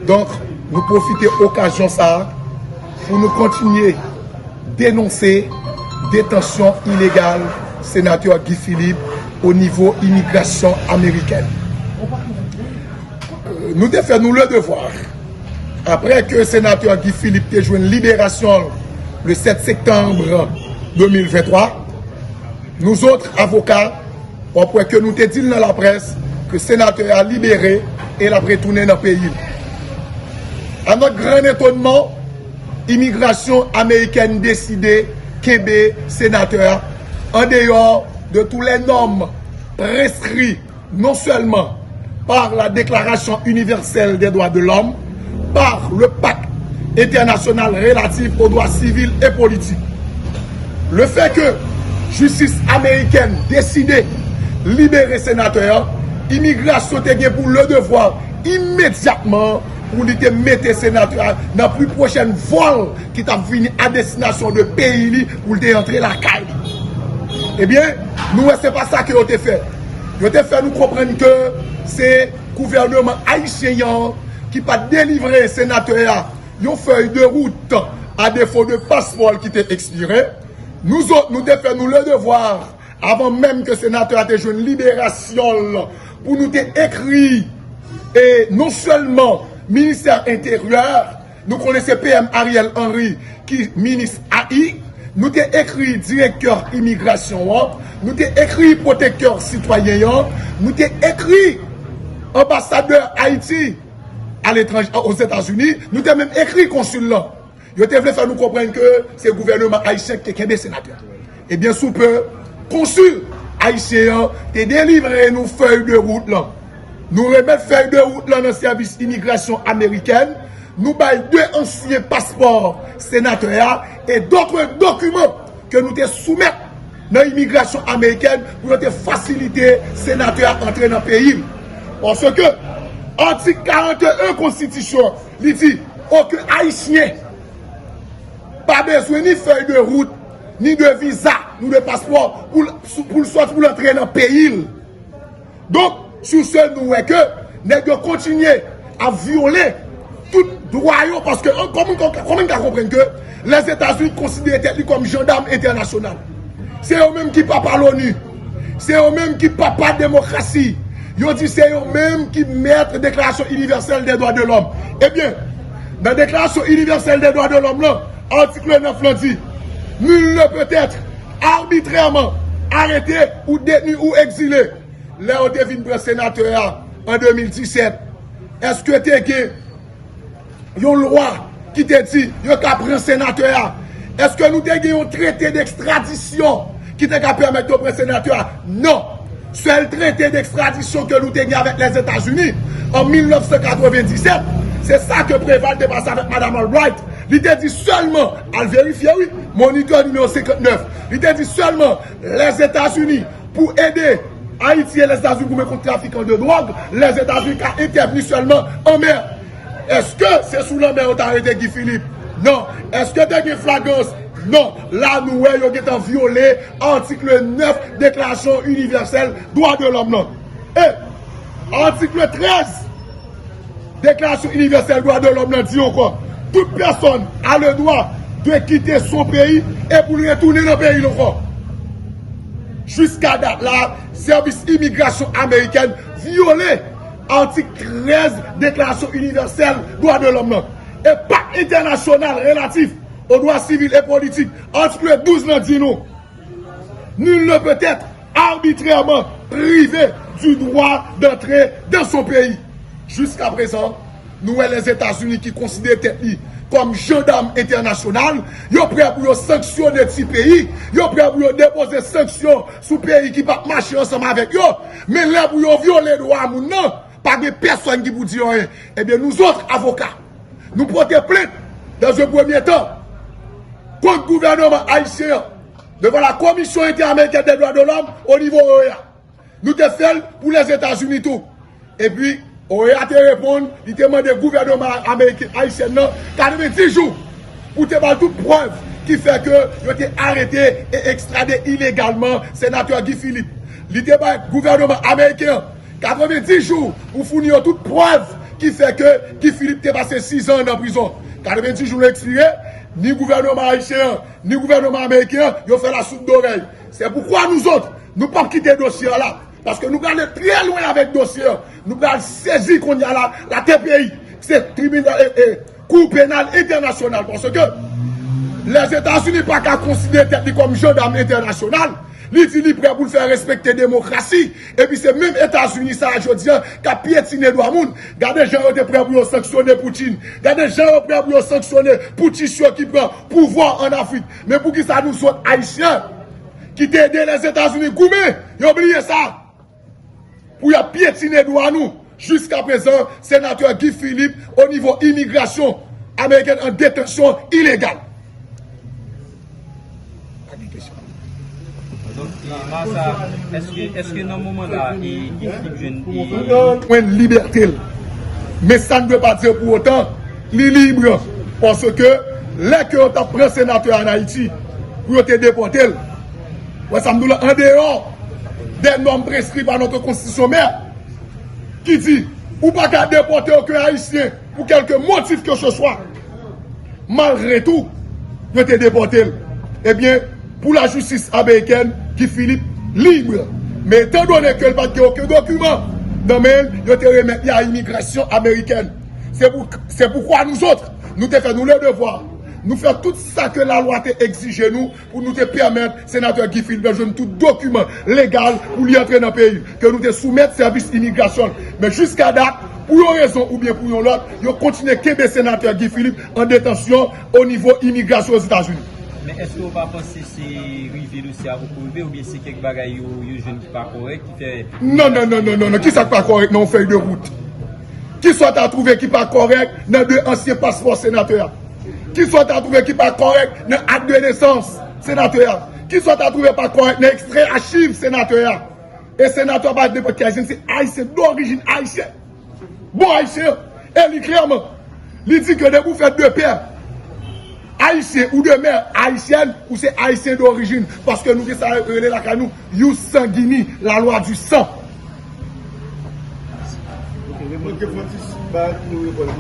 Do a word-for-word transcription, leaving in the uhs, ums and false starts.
Donk, nou pwofite okazyon sa a pou nou kontinye denonse detansyon ilegal senatè Guy Philippe o nivo imigrasyon amerikèn. Nou te fè nou le devwa. Apre ke senatè Guy Philippe te jwenn liberasyon l le sèt septanm de mil venntwa, nou zòt avoka, w ap wè ke nou te di l nan laprès ke senatè a libere e l ap retounen nan peyi l. À notre grand étonnement, imigrasyon amerikèn deside kenbe senatè a en dehors de toutes les normes prescrites non seulement par la Déclaration universelle des droits de l'homme, par le Pacte international relatif aux droits civils et politiques. Le fait que jistis amerikèn deside libere senatè a, imigrasyon te gen pou le devwa imedyatman pou li te mete senatè a nan pli pwochèn vòl ki t ap vini a destinasyon de peyi li pou l te antre lakay li. Ebyen, nou wè se pa sa ke yo te fè. Yo te fè nou konprann ke se gouvènman ayisyen an ki pa t delivre senatè a yon fèy de wout, a defo de paspò l ki te ekspire. Nou zòt, nou te fè nou le devwa, avan menm ke senatè a te jwenn liberasyon l, pou nou te ekri, e non sèlman ministè enteryè, nou konnen se P M Ariel Henry ki minis A I, nou te ekri direktè imigrasyon an, nou te ekri pwotektè sitwayen an, nou te ekri anbasadè Ayiti aletranje, Ozetazini, nou te menm ekri konsil lan. Yo te vle fè nou konprann ke se gouvènman ayisyen ki te kenbe senatè a. Ebyen, sou pe, konsil ayisyen an te delivre nou fèy de wout lan. Nou remèt fèy de wout lan nan sèvis imigrasyon amerikèn. Nou bay de ansyen paspò senatè a e dòt dokiman ke nou te soumèt nan imigrasyon amerikèn pou yo te fasilite senatè a antre nan peyi l. Paske atik karannteyen konstitisyon an, li di, okenn ayisyen pa bezwen ni fèy de wout, ni de viza, ni de paspò pou l, pou l sòti, pou l antre nan peyi l. Donk, sou se, nou wè ke nèg yo kontinye ap vyole tout dwa yo, paske an, kòman, kòman n ka konprann ke Lèzetazini konsidere tèt li kòm jandam entènasyonal? Se yo menm ki papa l'ONU. Se yo menm ki papa demokrasi. Yo di se yo menm ki mèt Déclaration universelle des droits de l'homme. Ebyen, nan Déclaration universelle des droits de l'homme lan, atik nèf lan di, nul ne peut être arbitrairement arrêté ou détenu ou exilé. Lè yo te vin pran senatè a an de mil disèt, èske te gen yon lwa ki te di yo ka pran senatè a? Èske nou te gen yon trete dekstradisyon ki te ka pèmèt yo pran senatè a? Non. Sèl trete dekstradisyon ke nou te gen avèk Lèzetazini an mil nèf san katrevenndisèt, se sa ke Preval te pase avèk Madanm Albright. Li te di sèlman, al verifye wi, Moniteur nimewo senkantnèf, li te di sèlman Lèzetazini pou ede Ayiti e Lèzetazini goumen kont trafikan de dwòg, Lèzetazini ka entèvni sèlman an mè. Èske se sou lanmè yo ta arete Guy Philippe? Non. Èske te gen flagrans? Non. La nou wè yo gentan vyole atik nèf Deklarasyon Inivèsèl Dwa de Lòm lan. E atik trèz Deklarasyon Inivèsèl Dwa de Lòm lan di ankò, toute personne a le droit de quitter son pays e pou l retounen nan peyi l ankò. Jiska dat la, sèvis imigrasyon amerikèn vyole atik trèz Deklarasyon Inivèsèl Dwa de Lòm lan. E Pak Entènasyonal Relatif aux Droits Civils et Politiques, atik douz lan di nou, nul ne peut être arbitrairement privé du droit d'entrer dans son pays. Jiska prezan, nou wè Lèzetazini ki konsidere tèt li kòm jandam entènasyonal, yo prè pou yo sanksyone ti peyi, yo prè pou yo depoze sanksyon sou peyi ki p ap mache ansanm avèk yo, men lè pou yo vyole dwa moun nan, pa gen pèsonn ki pou di anyen. Ebyen, nou zòt avoka, nou pote plent dans un premier temps kont gouvènman ayisyen an devan la Commission Inter-Américaine des Droits de l'Homme o nivo O E A. Nou te fè l pou Lèzetazini tou. Epi, O E A te reponn, li te mande gouvènman ameriken, ayisyen nan katrevenndis jou pou te ba l tout prèv ki fè ke yo te arete e ekstrade ilegalman senatè Guy Philippe. Li te bay gouvènman ameriken an katrevenndis jou pou founi yo tout prèv ki fè ke Guy Philippe te pase sizan nan prizon. Katrevenndis jou l ekspire, ni gouvènman ayisyen an, ni gouvènman ameriken an, yo fè l a soud dorèy. C'est pourquoi nous autres, nou p ap kite dosye a la. Paske nou prale trè lwen avèk dosye a. Nou pral sezi kounye a la, la T P I. Se tribinal, e, e, Kou Penal Entènasyonal. Paske Lèzetazini pa ka konsidere tèt li kòm jandam entènasyonal. Li di li prè pou l fè respekte demokrasi. Epi se menm Etazini sa a jodi a k ap pyetine dwa moun. Gade jan yo te prè pou yo sanksyone Putin. Gade jan yo prè pou yo sanksyone poutchis yo ki pran pouvwa ann Afrik. Men poukisa nou sòt Ayisyen ki te ede Lèzetazini goumen, yo bliye sa? Pou y ap pyetine dwa nou. Jiskaprezan, senatè Guy Philippe, o nivo imigrasyon amerikèn, an detansyon ilegal. Pa gen kesyon. Donk, e, Marsa, èske, èske nan moman la, e, Guy Philippe jwenn, e, jwenn libète l? Men sa n dwe pa di pou otan, li lib. Paske lè ke yo t ap pran senatè a ann Ayiti, pou yo te depòte l, wè sa m di w la, an deyò des normes prescrites par notre constitution mère, ki di, ou pa ka depòte okenn Ayisyen pou kèlke motif ke se swa. Malgre tou, yo te depòte l. Ebyen, pou lajistis amerikèn, Guy Philippe lib. Men etan done ke l pa t gen okenn dokiman nan men l, yo te remèt li a imigrasyon amerikèn. Se pou, se poukwa nou zòt, nou te fè nou le devwa. Nou fè tout sa ke lalwa te egzije nou pou nou te pèmèt senatè Guy Philippe jwenn tout dokiman legal pou li antre nan peyi, ke nou te soumèt sèvis imigrasyon. Men jiska dat, pou yon rezon oubyen pou yon lòt, yo kontinye kenbe senatè Guy Philippe an detansyon o nivo imigrasyon Ozetazini. Men èske w pa panse se rive dosye a poko rive, oubyen se kèk bagay yo, yo jwenn ki pa kòrèk, ki fè... Non, non, non, non, non, non. Kisa k pa kòrèk nan yon fèy de wout? Kisa w ta twouve ki pa kòrèk nan de ansyen paspò senatè a? Kisa w ta twouve ki pa kòrèk nan ak de nesans senatè a? Kisa w ta twouve pa kòrèk nan ekstrè achiv senatè a? E senatè a pa nenpòt ki ayisyen, se ayisyen dorijin ayisyen. Bon ayisyen, e li klèman, li di ke depi w fè de pè ayisyen ou de mè ayisyèn, ou se ayisyen dorijin, paske nou gen sa rele lakay nou jus sanguinis, la loi du sang.